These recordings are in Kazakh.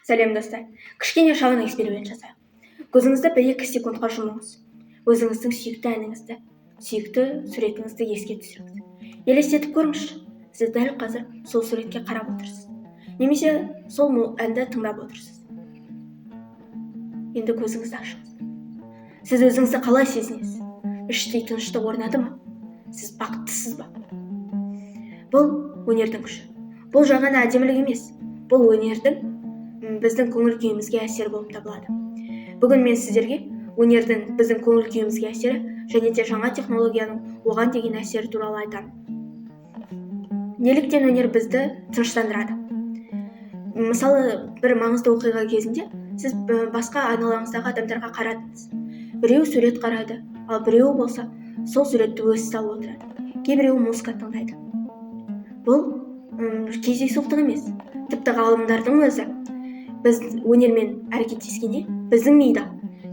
Сәлем, достар! Кішкене шағын эксперимент жасайық. Көзіңізді 1-2 секундқа жұмыңыз. Өзіңіздің сүйікті әніңізді, сүйікті суретіңізді еске түсіріңіз. Елестетіп көріңізші, сіз дәл қазір сол суретке қарап отырсыз немесе сол әнді тыңдап отырсыз. Енді көзіңізді ашыңыз. Сіз өзіңізді қалай сезінесіз? Іштей тыныштық орнады ма? Сіз бақыттысыз ба? Бұл өнердің күші. Бұл жай ғана әдемілік емес, бұл өнердің біздің көңіл күйімізге әсері болып табылады. Бүгін мен сіздерге өнердің біздің көңіл күйімізге әсері және де жаңа технологияның оған деген әсері туралы айтамын. Неліктен өнер бізді тыныштандырады? Мысалы, бір маңызды оқиға кезінде сіз басқа айналаңыздағы адамдарға қарадыңыз. Біреу сурет қарайды, ал біреуі болса, сол суретті өзі салып отырады, кейбіреуі музыка тыңдайды. Бұл кездейсоқтық емес. Тіпті ғалымдардың өзі біз өнермен әрекеттескенде біздің мида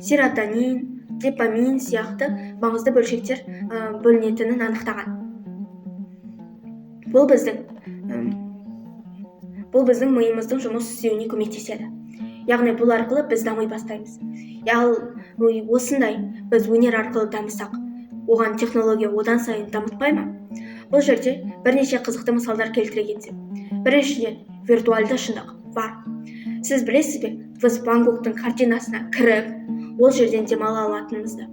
серотонин, допамин сияқты маңызды бөлшектер бөлінетінін анықтаған. Бұл біздің миымыздың жұмыс істеуіне көмектеседі, яғни бұл арқылы біз дами бастаймыз. Ал осындай біз өнер арқылы дамысақ, оған технология одан сайын дамытпай ма? Бұл жерде бірнеше қызықты мысалдар келтіре кетсем, біріншіден, виртуалды шындық бар. Сіз білесіз бе, біз Ван Гогтың картинасына кіріп, ол жерден демала алатынымызды?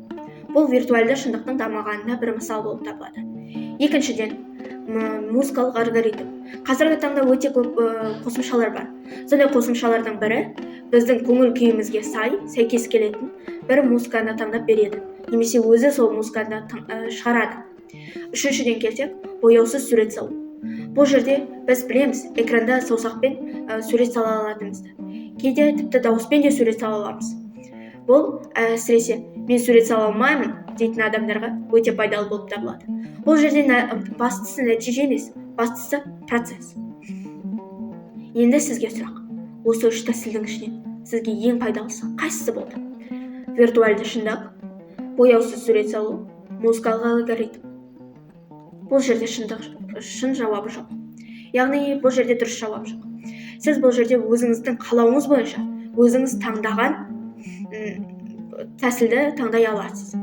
Бұл виртуалды шындықтың дамығанына бір мысал болып табылады. Екіншіден, музыкалық алгоритм. Қазіргі таңда өте көп қосымшалар бар. Сондай қосымшалардың бірі біздің көңіл күйімізге сай, сәйкес келетін бір музыканы таңдап береді немесе өзі сол музыканы шығарады. Үшіншіден келсек, бояусыз сурет салу. Бұл жерде біз білеміз экранда саусақпен сурет сала алатынымызды, кейде тіпті дауыспен де сурет сала аламыз. Бұл әсіресе «мен сурет сала алмаймын» дейтін адамдарға өте пайдалы болып табылады. Бұл жерде бастысы нәтиже емес, бастысы процесс. Енді сізге сұрақ: осы үш тәсілдің ішінен сізге ең пайдалысы қайсысы болды? Виртуальды шындық, бояусыз сурет салу, музыкалық алгоритм? Бұл жерде шындық, шын жауабы жоқ, яғни бұл жерде дұрыс жауап жоқ. Сіз бұл жерде өзіңіздің қалауыңыз бойынша өзіңіз таңдаған тәсілді таңдай аласыз.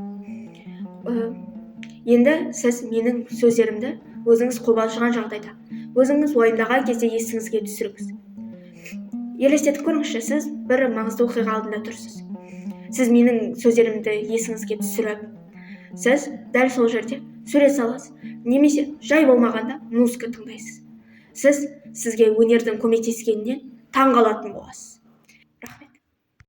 Енді сіз менің сөздерімді өзіңіз қобалжыған жағдайда, өзіңіз уайымдаған кезде есіңізге түсіріңіз. Елестетіп көріңізші, сіз бір маңызды оқиға алдында тұрсыз. Сіз менің сөздерімді есіңізге түсіріп, сіз дәл сол жерде сурет саласыз немесе жай болмағанда музыка тыңдайсыз. Сіз сізге өнердің көмектескеніне таң қалатын боласыз.